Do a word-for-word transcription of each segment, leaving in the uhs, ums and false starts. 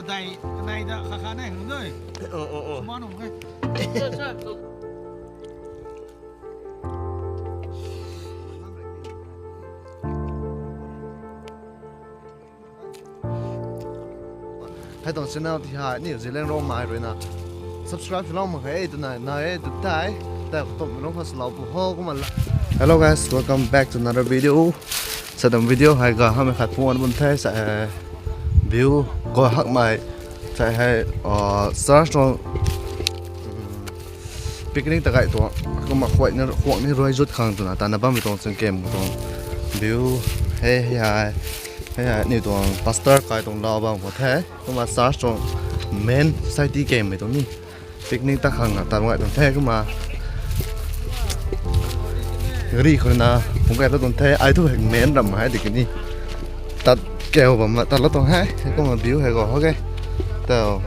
Dai, kanei da kha kha nei hung doi. Oh, oh, oh. Manu ngai. Hei tuang channel ti hei New Zealand rau mai rui na subscribe lou mak khe twna nai e tu tei. Tei kum rong kha salou pu ho kumna la. Hello guys, welcome back to another video. Sa tuang video hei ga hamei khat puan bun the sa, eh, view ga hakmei sa hei, ah, church tuang picnic ta kai tuang, kumna khuak ni, khuak ni rui zut khang twna, tana bammei tuang chang kem tuang view, hei, hei, hei, hei, ni tuang pastor kai tuang lau bam khou the, kumna church tuang main society kem mei tuang ni, picnic ta khang na, ta ngai tuang the, kumna gari khou na, phung kai ta tuang the, ai tu hei main ram hei di kini. Tat keu bam ma, tat la tuang hei, kumna view hei go, okay. Tau,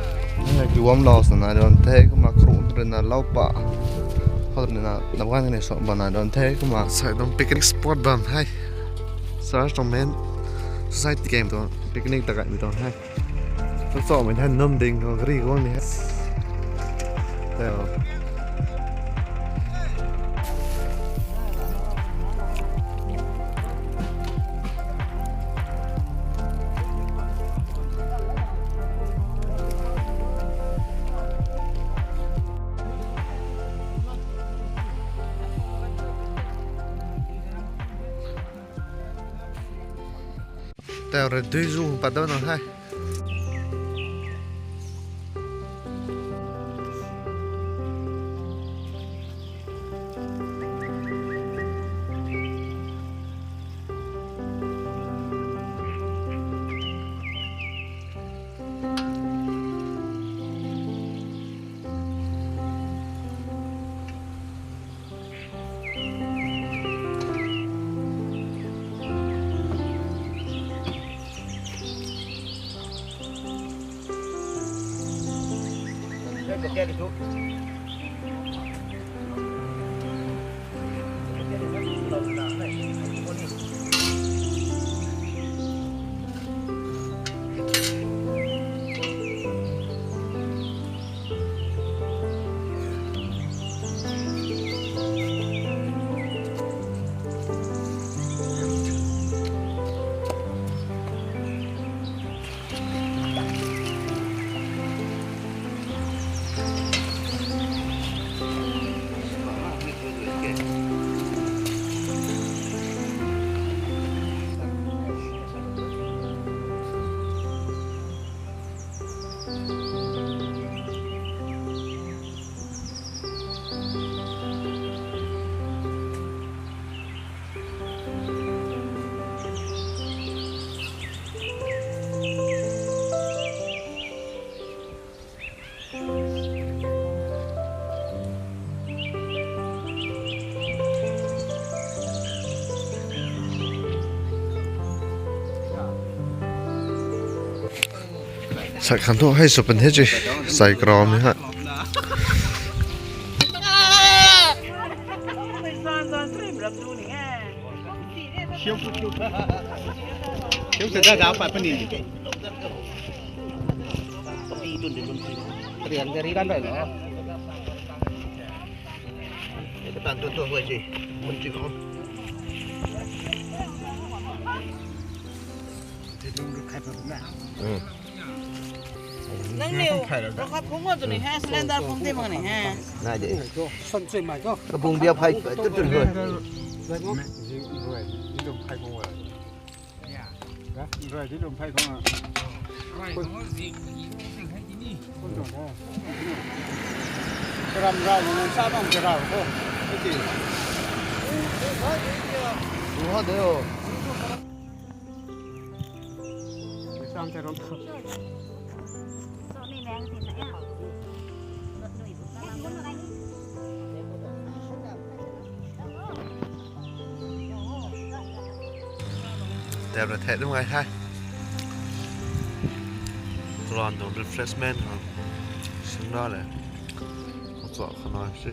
hei ki warm loss na nai don the, kumna kru rui na lau pa. Khou rui na, na bang ni so bam nai don the, kumna sai dong picnic spot bam hei. Church tuang main society kem tuang picnic ta kai mi tuang hei. Tat so mei the num ding tuang gari guang ni hei. Tau. Tau rui dui zu pat dau na hei. Sa khan thu hei sw pan the chi, sai krom ni ha. Khiu se da da pat pani. Rian gari kan dai lo. Ka tan tuan tuan guay si, mun si khou. Nang niw, rau khat phung ma tu ni he, cylinder phung ti mak ni he. Nai de. Son chui mai ko. Kabung bia phai tun tun guay. Rui di lum phai khang a. Rui khang a zik, zik, zik hei di ni. Kum tuang the. Karam rau nang sa bam karau ko. Hei ti. Lu ha de o. Sam the rom. Tap ra thek dum ngai the. Kalon tuang refreshment khang sing ra le. Kachua khanai si.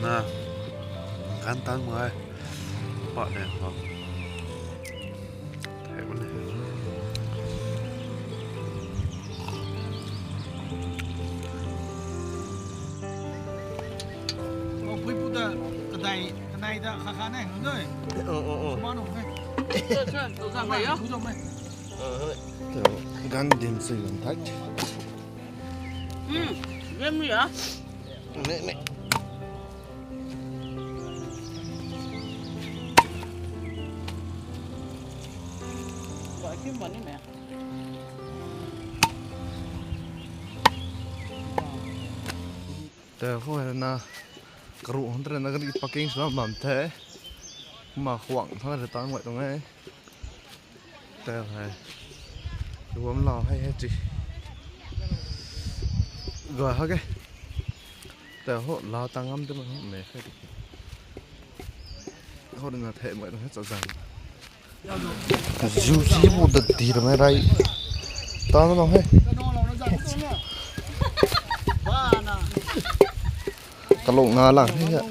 Na, gan tang mai. Pat de, pat. Thei bun de. Mapui pu ta kadai, kanai ta kha kha nai hang doi. Oh, oh, oh. Mano ne. Sir, sir, tu zang mai yo. Tu zang mai. Gan dim sui lam thak. Hmm, game ni ya. Ne, ne. Tei khou hei na karuh hang tei na gari parking sw bam the. Kumna khwang thang rui tan guay tuang e. Tei hei. Ruam lau hei hei chi. Gay ha ke. Tei ho lau tang ngam tei ma me hei. Ho na thei mai tuang hei chazang. Zu si bu da di ra mai rai. Ta na nong hei. Kalung na lang hei ya.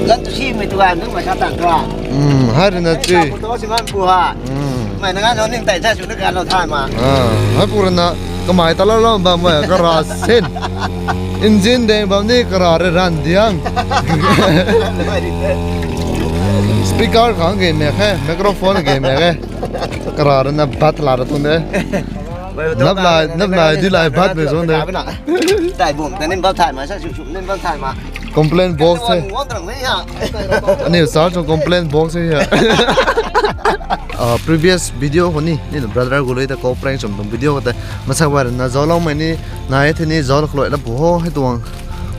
Gan tu simei tu ai nunc mei sa tang tu a. Hmm, hai rui na chi. Sa pu to si man pu ha. Hmm. Mei na gan zo ning tai sa su na gan lo thai ma. Ah, hai pu rui na kamei ta la lo bam mei kara sin. Engine deng bam ni kara rui ran diang. Speaker khang ge me khe, microphone ge me khe. Kara rui na bat la ra tuang de. Nap lai, nap lai, di lai, bat mei zone de. Tai bum, ta nim bam thai ma, sa su su nim bam thai ma. Complaint box the. Wang wang trang mei ya. Aniu sa chu complaint box the ya. Ah, previous video khou ni, ni brother Gului ta co-prank chum tuang video khou ta. Masak bai rui na zauloumei ni, nai the ni zauloulou la pu ho, hei tuang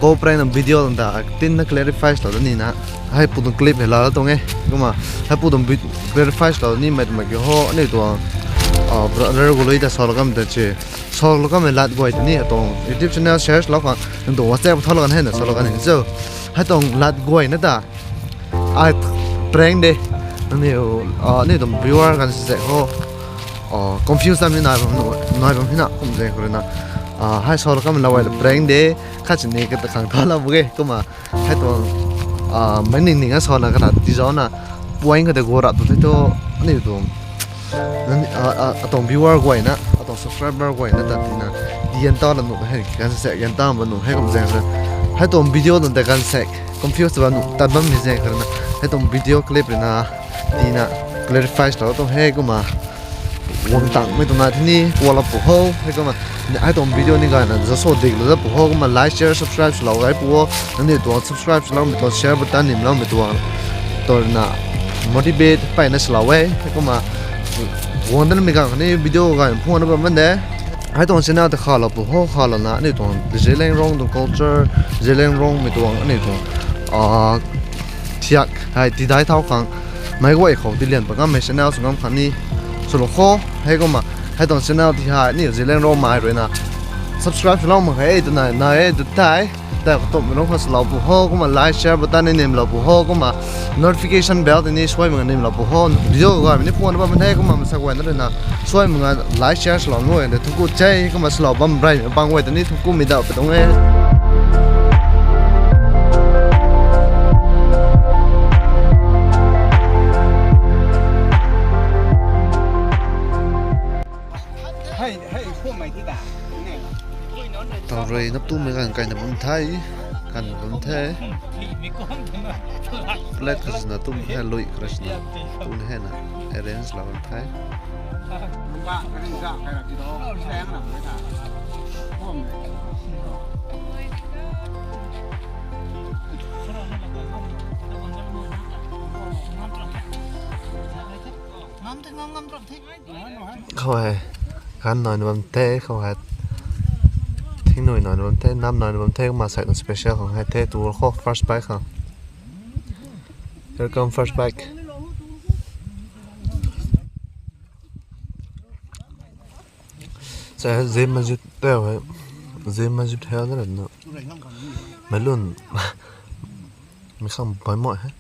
co-prank tuang video ta, tin na clarify lou da ni na. Hei pu tuang clip hei la tuang e. Kumna, hei pu tuang vi-, clarify lou ni mei tuang mei ki ho, aniu tuang, ah, brother Gului ta salou kam ta chi. Salou kamei lat guay ta ni, atuang YouTube channel share lou khang, nang tuang WhatsApp tho lou kan hei na salou kan hei cho. Hei tuang lat guay na ta. Ai prank de. Aniu, ah, aniu tuang viewer kan se ho. Ah, confuse tam ni nai bam, nai bam hina, kum zeng khou rui na. Ah, hei salou kamei la guay la prank de. Khat sini kata khang tho la bu ge. Kumna, hei tuang, ah, mei ning ning a salou na kata ti zauc na. Point kata go rap tu the tu, aniu tuang. Nang, ah, ah, atuang viewer guay na, atuang subscriber guay na ta tina, di yan ta la nu hei, kan se, yan ta ma nu hei kum zeng se. Hei tuang video tuang ta kan se, confuse ba nu, tat bam ni zeng kar na. Hei tuang video clip rui na, tina, clarify lou tuang hei kumna. Wang tang mei tuang na the ni, kuala pu ho, hei kumna. Hei tuang video ni gay na, za so dik la za pu ho, kumna like, share, subscribe lou gay pu ho. Nangniw tuang subscribe swloumei tuang, share button nimloumei tuang, tu rui na motivate peyna swlou e. Kumna guang danmei ganv khatni video gay phungna bam bam de. Hei tuang channel ta khalou pu ho, khalou na aniu tuang Zeliangrong tuang culture, Zeliangrongmei tuang aniu tuang, ah, thiak hei tidai thau khang meic guay khou tilian pat ngammei channel sw ngam khang ni swlou kho. Hei kumna hei tuang channel ti hei aniu Zeliangrongmei rui na subscribe swlou mak khe twna nai e tu tei. Tei katummei nunc khou swlou pu ho, kumna like, share button ni nimlou pu ho, kumna notification bell tei ni suai mak nimlou pu ho. Video gaymei ni phone bam the, kumna masak guayna rui na suai mak like, share swlou nu e, thungku chei, kumna swlou bam reymei bang guay tei ni thungkumei daw pi tuang e. Tau rui nap tumei ganv kaina bam the, kan bam the. Plate kha swna tum the, lui kha swna tum the na arrange la bam the. Khou hei gan nai na bam the, khou hei thing nui nai na bam the, nam nai na bam the, kumna saekna special khang hei the, tu khou first bike khang. Here come first bike. Sa hei Jim Masjid teo hei. Jim Masjid hei na na. Mei lun. Mei khang bai mo hei.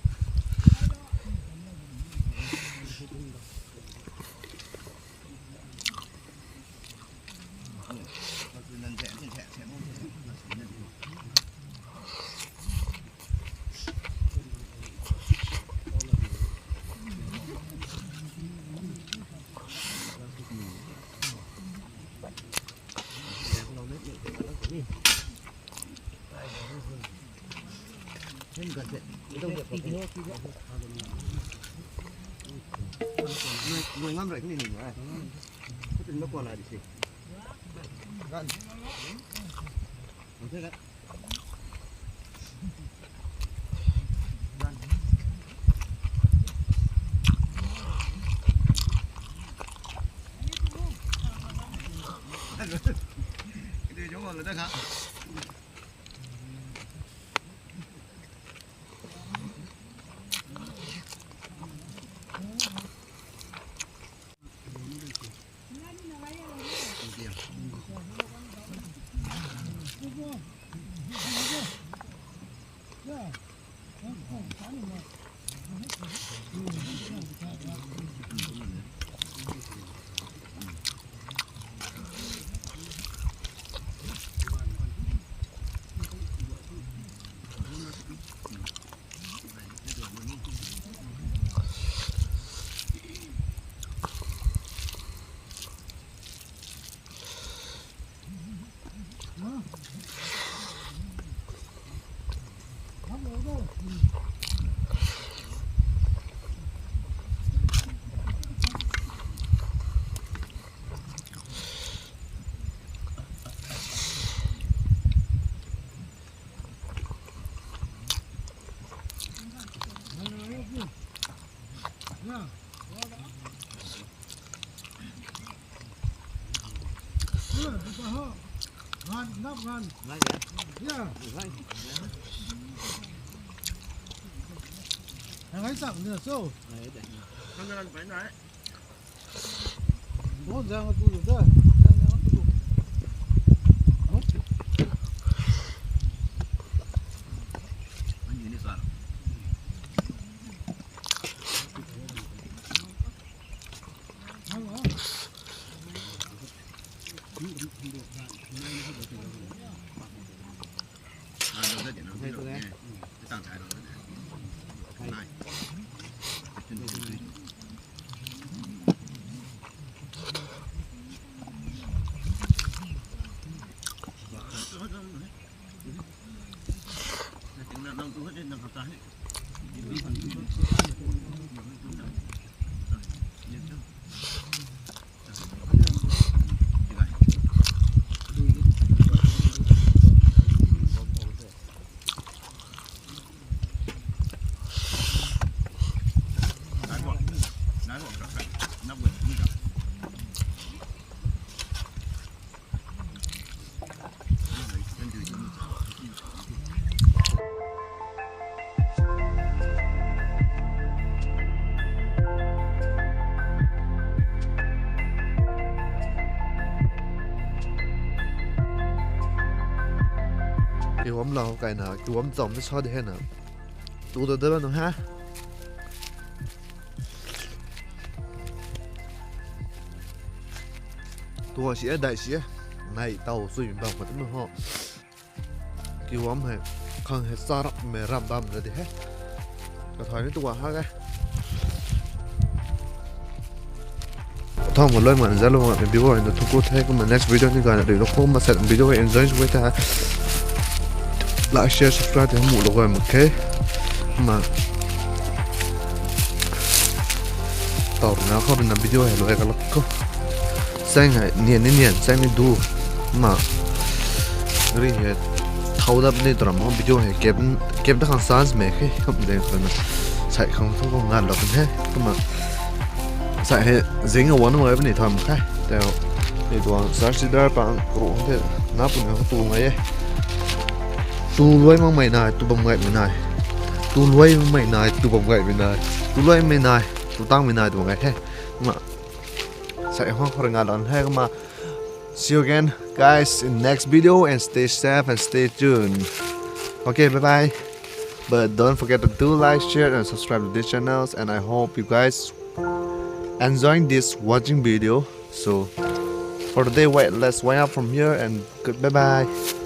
Kiwam lou kaina, kiwam cham ni sa de hei na. Tu ta de ba nu ha. Tua si e, dai si e. Nai tau sui bam khou tu nu ho. Kiwam hei, khang hei charap mei ram bam ra di hei. Kathay ni tua ha ge. Thang ma loi man za lou ma video hei na thuku the, kumna next video ni gana ri lou khou ma set video hei enjoy sw the. Like, share, subscribe the mu lou ga mak khe. Ma Taw na khou na video hei luai kalak khou. Sang hei nian ni nian, sang ni du. Ma. Ri hei thau dap ni tram ho video hei kep, kep da khang sans me khe. Kum deng khou na. Sai khang thu khou ngan lak he. Kuma. Sai hei zing a wan wai ni tham khe. Teo. Ni tuang sar sidar pang kru the. Na pun khou tu ngai e. Tu luai mang mei nai, tu bam ngai mei nai. Tu luai mang mei nai, tu bam ngai mei nai. Tu luai mei nai, tu tang mei nai, tu bam ngai he. Ma. Sai hang khou ringa lan he ma. See you again, guys, in next video, and stay safe and stay tuned. Okay, bye bye. But don't forget to do like, share, and subscribe to these channels. And I hope you guys enjoying this watching video. So for today, wait, let's wind up from here and good, bye bye.